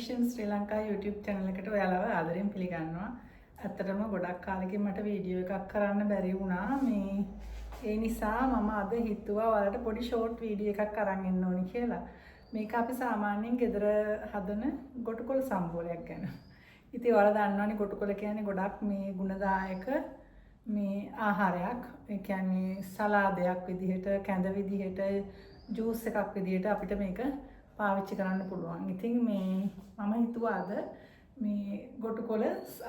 ඩයටිෂියන් ශ්‍රී Lanka YouTube channel එකට ඔයාලව ආදරෙන් පිළිගන්නවා. ඇත්තටම ගොඩක් කාලෙකින් මට වීඩියෝ එකක් කරන්න බැරි වුණා. මේ ඒ නිසා මම අද හිතුවා ඔයාලට පොඩි ෂෝට් වීඩියෝ එකක් අරන් එන්න ඕනි කියලා. මේක අපි සාමාන්‍යයෙන් ගෙදර හදන ගොටුකොළ සම්බෝලයක් ගැන. ඉතින් ඔයාලා දන්නවනේ ගොටුකොළ කියන්නේ ගොඩක් මේ ගුණදායක මේ ආහාරයක්. ඒ කියන්නේ සලාදයක් විදිහට, කැඳ විදිහට, ජූස් එකක් විදිහට අපිට මේක පාවිච්චි කරන්න පුළුවන්. ඉතින් මේ මම හිතුවා අද මේ ගොටුකොළ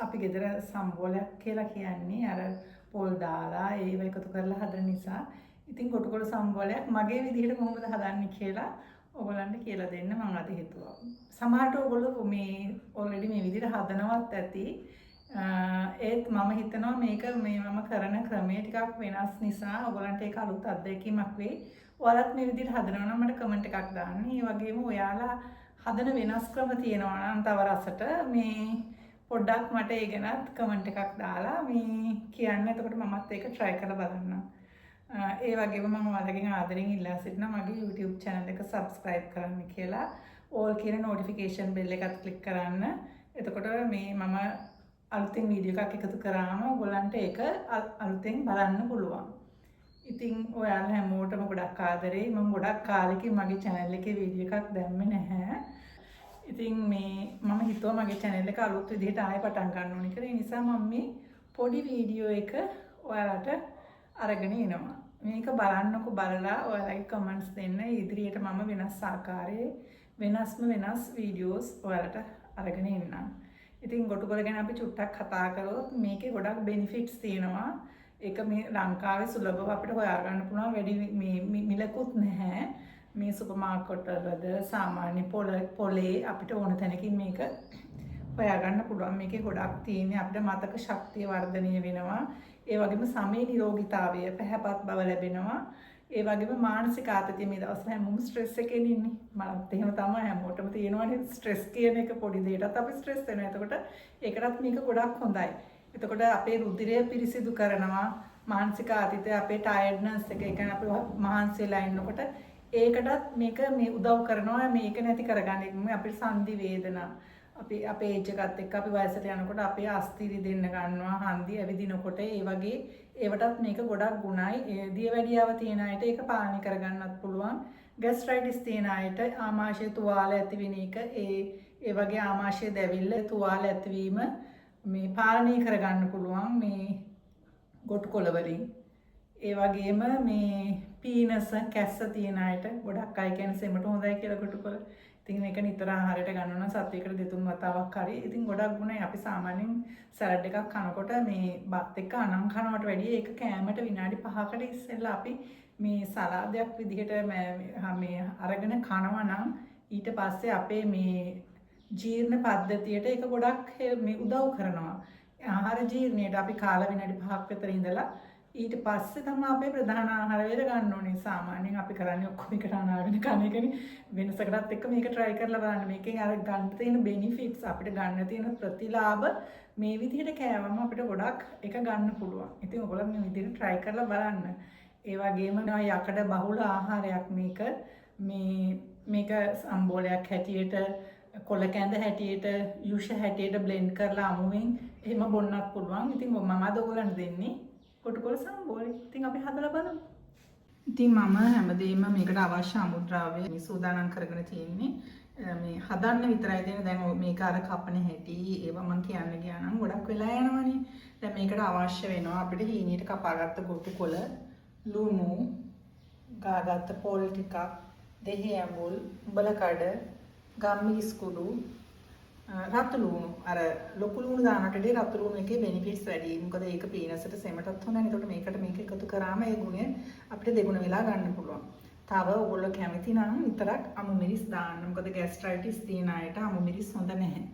අපි ගෙදර සම්බෝලයක් කියලා කියන්නේ අර පොල් දාලා ඒව එකතු කරලා හදන නිසා. ඉතින් ගොටුකොළ සම්බෝලයක් මගේ විදිහට කොහොමද හදන්නේ කියලා ඔයගොල්ලන්ට කියලා දෙන්න මම අද හිතුවා. සමහරට ඔයගොල්ලෝ මේ ඔල්රෙඩි මේ විදිහට හදනවත් ඇති. ඒත් මම හිතනවා මේක මේ මම කරන ක්‍රමය ටිකක් වෙනස් නිසා ඔයගොල්ලන්ට ඒක අලුත් අත්දැකීමක් වෙයි. ඔයාලත් මේ විදිහට හදනවා නම් මට කමෙන්ට් එකක් දාන්න. ඒ වගේම ඔයාලා හදන වෙනස් ක්‍රම තියෙනවා නම් තව රසට මේ පොඩ්ඩක් මට ඒ ගැනත් කමෙන්ට් එකක් දාලා මේ කියන්න. එතකොට මමත් ඒක try කරලා බලන්නම්. ඒ වගේම මම ඔයාලගෙන් ආදරෙන් ඉල්ලා සිටිනවා මගේ YouTube channel එක subscribe කරන්න කියලා. All කියන notification bell එකත් ක්ලික් කරන්න. එතකොට මේ මම අලුතෙන් වීඩියෝ එකක් එකතු කරාම ඔයගොල්ලන්ට ඒක අලුතෙන් බලන්න පුළුවන්. ඉතින් ඔයාලා හැමෝටම ගොඩක් ආදරෙයි. මම ගොඩක් කාලෙකින් මගේ channel එකේ වීඩියෝ එකක් දැම්මේ නැහැ. ඉතින් මේ මම හිතුවා මගේ channel එක අලුත් විදිහට ආයෙ පටන් ගන්න ඕනේ කියලා. ඒ නිසා මම මේ පොඩි වීඩියෝ එක ඔයාලට අරගෙන එනවා. මේක බලන්නකො, බලලා ඔයාලගේ කමෙන්ට්ස් දෙන්න. ඉදිරියට මම වෙනස් ආකාරයේ වෙනස්ම වෙනස් වීඩියෝස් ඔයාලට අරගෙන එන්නම්. ඉතින් ගොටුකොළ ගැන අපි චුට්ටක් කතා කරොත් මේකේ ගොඩක් බෙනිෆිට්ස් තියෙනවා. ඒක මේ ලංකාවේ සුලභව අපිට හොයාගන්න පුළුවන්, වැඩි මේ මිලකුත් නැහැ. මේ සුපර් මාකට් වලද සාමාන්‍ය පොලේ අපිට ඕන තැනකින් මේක හොයාගන්න පුළුවන්. මේකේ ගොඩක් තියෙන්නේ අපිට මතක ශක්තිය වර්ධනය වෙනවා. ඒ වගේම සමේ නිරෝගීතාවය, පැහැපත් බව ලැබෙනවා. ඒ වගේම මානසික ආතතිය, මේ දවස්වල හැමෝම ස්ට්‍රෙස් එකේ ඉන්නේ. මමත් එහෙම තමයි, හැමෝටම තියෙනවනේ ස්ට්‍රෙස් කියන එක, පොඩි දෙයකටත් අපි ස්ට්‍රෙස් වෙනවා. එතකොට ඒකටත් මේක ගොඩක් හොඳයි. එතකොට අපේ රුධිරය පිරිසිදු කරනවා. මානසික ආතතිය, අපේ ටයර්ඩ්නස් එක, ඒ කියන්නේ අපි මහන්සි වෙලා ඉන්නකොට ඒකටත් මේක මේ උදව් කරනවා මේක නැති කරගන්න. මේ අපේ සන්ධි වේදනා, අපි අපේ ඒජ් එකත් එක්ක අපි වයසට යනකොට අපේ අස්ථි රිදෙන්න ගන්නවා, හන්දි ඇවිදිනකොට ඒ වගේ ඒවටත් මේක ගොඩක් ගුණයි. ඒ දියවැඩියාව තියෙන අයට ඒක පාලනය කරගන්නත් පුළුවන්. ගැස්ට්‍රයිටිස් තියෙන අයට ආමාශය තුවාල ඇති වෙන එක, ඒ ඒ වගේ ආමාශය දැවිල්ල, තුවාල ඇතිවීම මේ පාලනය කරගන්න පුළුවන් මේ ගොටු කොළ වලින්. ඒ වගේම මේ පීනස කැස්ස තියෙන අයට, ගොඩක් අය කියන්නේ සෙමට හොඳයි කියලා ගොටු කොළ. ඉතින් මේක නිතර ආහාරයට ගන්න නම් සතියකට දෙතුන් වතාවක් හරි. ඉතින් ගොඩක් ගුණයි. අපි සාමාන්‍යයෙන් සැලඩ් එකක් කනකොට මේ බත් එක්ක අනං කනවට වැඩිය ඒක කෑමට විනාඩි 5කට ඉස්සෙල්ලා අපි මේ සලාදයක් විදිහට මේ අරගෙන කනවා නම් ඊට පස්සේ අපේ මේ ජීර්ණ පද්ධතියට ඒක ගොඩක් මේ උදව් කරනවා. ආහාර ජීර්ණයට අපි කාලා විනාඩි 5ක් විතර ඉඳලා ඊට පස්සේ තමයි අපේ ප්‍රධාන ආහාර වේල ගන්න ඕනේ. සාමාන්‍යයෙන් අපි කරන්නේ ඔක්කොම එකට අනාගෙන කන එකනේ. වෙනසකටත් එක්ක මේක try කරලා බලන්න. මේකෙන් අර ගන්න තියෙන බෙනිෆිට්ස්, අපිට ගන්න තියෙන ප්‍රතිලාභ මේ විදිහට කෑවම අපිට ගොඩක් එක ගන්න පුළුවන්. ඉතින් ඔයගොල්ලෝ මේ විදිහට try කරලා බලන්න. ඒ වගේම යකඩ බහුල ආහාරයක් මේක. මේ මේක සම්බෝලයක් හැටියට, කොළ කැඳ හැටියට, යුෂ හැටියට බ්ලෙන්ඩ් කරලා අමුවෙන් එහෙම බොන්නත් පුළුවන්. ඉතින් මම අද ඔයගොල්ලන්ට දෙන්නේ ගොටුකොළ සම්බෝලේ. ඉතින් අපි හදලා බලමු. ඉතින් මම හැමදේම මේකට අවශ්‍ය අමුද්‍රව්‍ය මේ සූදානම් කරගෙන තියෙන්නේ. මේ හදන්න විතරයි තියෙන්නේ. දැන් ඔය මේක අර කපන හැටි ඒවා මං කියන්න ගියා නම් ගොඩක් වෙලා යනවනේ. දැන් මේකට අවශ්‍ය වෙනවා අපිට හීනියට කපාගත්ත ගොටුකොළ, ලුණු, ගාගත්ත පොල් ටිකක්, දෙහි ඇඹුල්, උඹල කඩ, ගම්මිරිස් කුඩු, රතු ලුණු. අර ලොකු ලුණු දානට වඩා රතු ලුණු එකේ බෙනිෆිට්ස් වැඩි. මොකද ඒක පීනසට සෙමටත් හොඳයි. එතකොට මේකට මේක එකතු කරාම ඒ ගුණය අපිට දෙගුණ වෙලා ගන්න පුළුවන්. තව ඔයගොල්ලෝ කැමති නම් විතරක් අමු මිරිස් දාන්න. මොකද ගැස්ට්‍රයිටිස් තියෙන අයට අමු මිරිස් හොඳ නැහැ.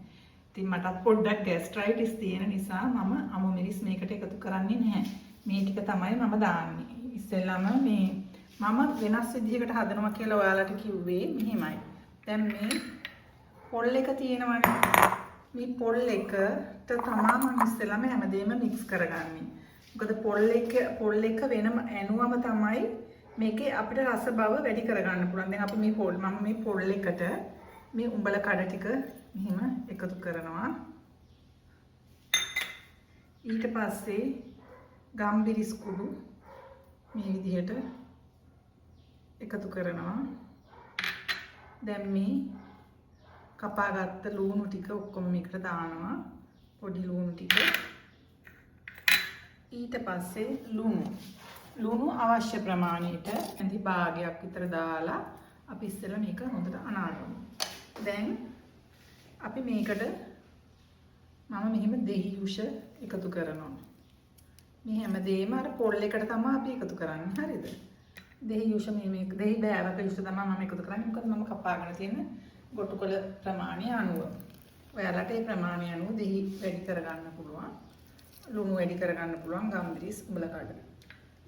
ඉතින් මටත් පොඩ්ඩක් ගැස්ට්‍රයිටිස් තියෙන නිසා මම අමු මිරිස් මේකට එකතු කරන්නේ නැහැ. මේ ටික තමයි මම දාන්නේ. ඉස්සෙල්ලාම මේ මම වෙනස් විදිහකට හදනවා කියලා ඔයාලට කිව්වේ මෙහෙමයි. දැන් මේ පොල් එක තියෙනවනේ. මේ පොල් එකට තමා මම ඉස්සෙල්ලාම හැමදේම මික්ස් කරගන්නේ. මොකද පොල් එක වෙනම ඇනුවම තමයි මේකේ අපිට රස බව වැඩි කරගන්න පුළුවන්. දැන් අපි මේ පොල් මම මේ පොල් එකට මේ උඹල කඩ ටික මෙහෙම එකතු කරනවා. ඊට පස්සේ ගම්බිරිස් කුඩු මේ විදිහට එකතු කරනවා. දැන් මේ කපාගත්ත ලූණු ටික ඔක්කොම මේකට දානවා. පොඩි ලූණු ටික. ඊට පස්සේ ලුණු. ලුණු අවශ්‍ය ප්‍රමාණයට ඇඳි භාගයක් විතර දාලා අපි ඉස්සෙල්ලා මේක හොඳට අනාගමු. දැන් අපි මේකට මම මෙහෙම දෙහි යුෂ එකතු කරනවා. මේ හැමදේම අර පොල් එකට තමයි අපි එකතු කරන්නේ. හරිද? දෙහි යුෂ මේ මේ දෙහි බෑවක යුෂ තමයි මම එකතු කරන්නේ. මොකද මම කපාගෙන තියෙන ගොටුකොළ ප්‍රමාණය අනුව. ඔයාලට ඒ ප්‍රමාණය අනුව දෙහි වැඩි කරගන්න පුළුවන්. ලුණු වැඩි කරගන්න පුළුවන් ගම්බිරිස් උඹල කඩ.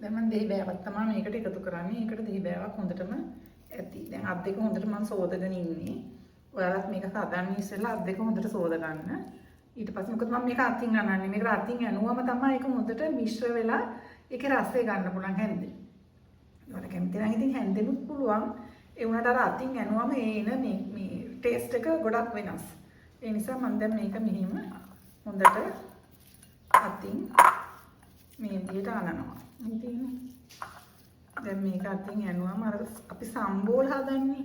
දැන් මම දෙහි බෑවක් තමයි මේකට එකතු කරන්නේ. ඒකට දෙහි බෑවක් හොඳටම ඇති. දැන් අත් දෙක හොඳට මම සෝදගෙන ඉන්නේ. ඔයාලත් මේක හදන්න ඉස්සෙල්ලා අත් දෙක හොඳට සෝද ගන්න. ඊට පස්සේ මොකද මම මේක අතින් අනන්නේ. මේක අතින් ඇනුවම තමයි ඒක හොඳට මිශ්‍ර වෙලා ඒකේ රසය ගන්න පුළුවන් හැන්දේ. ඔයාලා කැමති නම් ඉතින් හැන්දෙනුත් පුළුවන්. ඒ වුණාට අර අතින් ඇනුවම ඒ එන මේ මේ ටේස්ට් එක ගොඩක් වෙනස්. ඒ නිසා මම දැන් මේක මෙහෙම හොඳට අතින් මේ විදිහට අනනවා. මේ තියෙන්නේ. දැන් මේක අතින් ඇනුවම අර අපි සම්බෝල් හදන්නේ.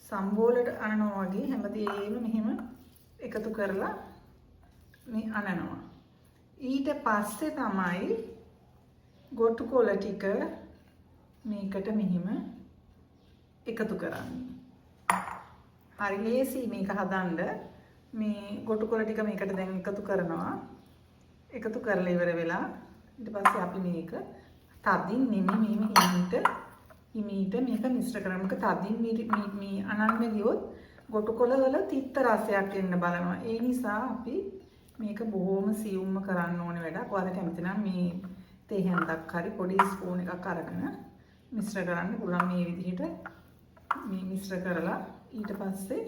සම්බෝලට අනනවා වගේ හැමදේම මෙහෙම එකතු කරලා මේ අනනවා. ඊට පස්සේ තමයි ගොටු කොළ ටික මේකට මෙහෙම එකතු කරන්නේ. හරි ලේසි මේක හදන්න. මේ ගොටු කොළ ටික මේකට දැන් එකතු කරනවා. එකතු කරලා ඉවර වෙලා ඊට පස්සේ අපි මේක තදින් නෙමෙයි මෙහෙම හිමීට හිමීට මේක මිශ්‍ර කරන්න. මොකද තදින් මේ මේ අනන්න ගියොත් ගොටු කොළ වල තිත්ත රසයක් එන්න බලනවා. ඒ නිසා අපි මේක බොහොම සියුම්ම කරන්න ඕන වැඩක්. ඔයාලා කැමති නම් මේ තේ හැන්දක් හරි පොඩි ස්පූන් එකක් අරගෙන මිශ්‍ර කරන්න පුළුවන්. මේ විදිහට මේ මිශ්‍ර කරලා ඊට පස්සේ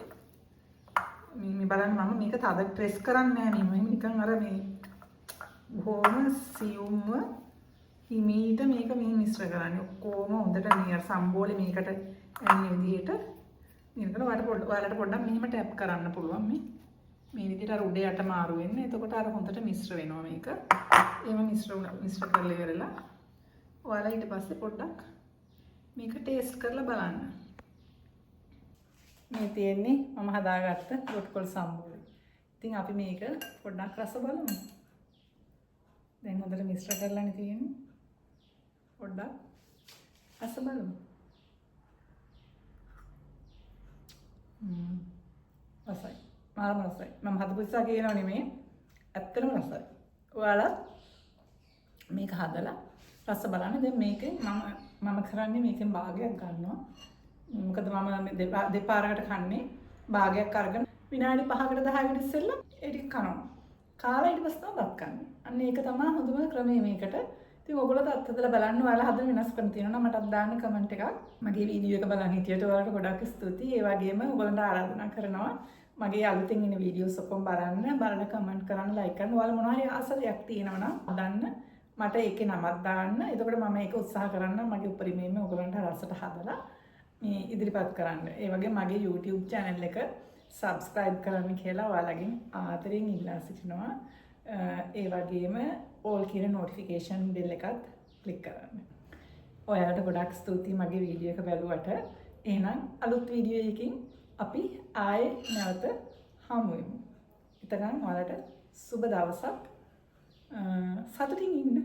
මේ මේ බලන්න මම මේක තද ප්‍රෙස් කරන්නේ නෑ. මෙහෙම නිකන් අර මේ බොහොම සියුම්ව හිමීට මේක මේ මිශ්‍ර කරන්නේ. ඔක්කොම හොඳට මේ අර සම්බෝලේ මේකට ඇන්නේ විදිහට මේකට ඔයාලට පොඩ්ඩක් මෙහෙම ටැප් කරන්න පුළුවන්. මේ මේ විදිහට අර උඩ යට මාරු වෙන්න. එතකොට අර හොඳට මිශ්‍ර වෙනවා මේක. එහෙම මිශ්‍ර වුණා මිශ්‍ර කරලා ඉවරලා ඔයාලා ඊට පස්සේ පොඩ්ඩක් මේක ටේස්ට් කරලා බලන්න. මේ තියෙන්නේ මම හදාගත්ත ගොටුකොළ සම්බෝලේ. ඉතින් අපි මේක පොඩ්ඩක් රස බලමු. දැන් හොඳට මිශ්‍ර කරලානේ තියෙන්නේ. පොඩ්ඩක් රස බලමු. රසයි. මාරම රසයි. මම හදපු නිසා කියනව නෙමෙයි. ඇත්තටම රසයි. ඔයාලත් මේක හදලා රස බලන්න. දැන් මේකෙන් මම මම කරන්නේ මේකෙන් භාගයක් ගන්නවා. මොකද මම මේ දෙපාරකට කන්නේ. භාගයක් අරගෙන විනාඩි 5කට 10කට ඉස්සෙල්ලා ඒ ටික කනවා. කාලා ඊට පස්සේ තමයි බත් කන්නේ. අන්න ඒක තමයි හොඳම ක්‍රමය මේකට. ඉතින් ඔයගොල්ලෝ අත් හදලා බලන්න. ඔයාලා හදන වෙනස් ක්‍රම තියෙනවා නම් මටත් දාන්න කමෙන්ට් එකක්. මගේ වීඩියෝ එක බලන් හිටියට ඔයාලට ගොඩක් ස්තුතියි. ඒ වගේම ඔයගොල්ලන්ට ආරාධනා කරනවා මගේ අලුතෙන් එන වීඩියෝස් ඔක්කොම බලන්න, බලලා කමෙන්ට් කරන්න, ලයික් කරන්න. ඔයාලා මොනවා හරි ආස දෙයක් තියෙනවා නම් හදන්න මට ඒකේ නමක් දාන්න. එතකොට මම ඒක උත්සාහ කරන්නම් මගේ උපරිමයෙන්ම ඔයගොල්ලන්ට රසට හදලා මේ ඉදිරිපත් කරන්න. ඒ වගේම මගේ YouTube channel එක subscribe කරන්න කියලා ඔයාලගෙන් ආදරෙන් ඉල්ලා සිටිනවා. ඒ වගේම all කියන notification bell එකත් ක්ලික් කරන්න. ඔයාලට ගොඩක් ස්තුතියි මගේ වීඩියෝ එක බැලුවට. එහෙනම් අලුත් වීඩියෝ එකකින් අපි ආයේ නැවත හමු වෙමු. එතකන් ඔයාලට සුබ දවසක්. සතුටින් ඉන්න.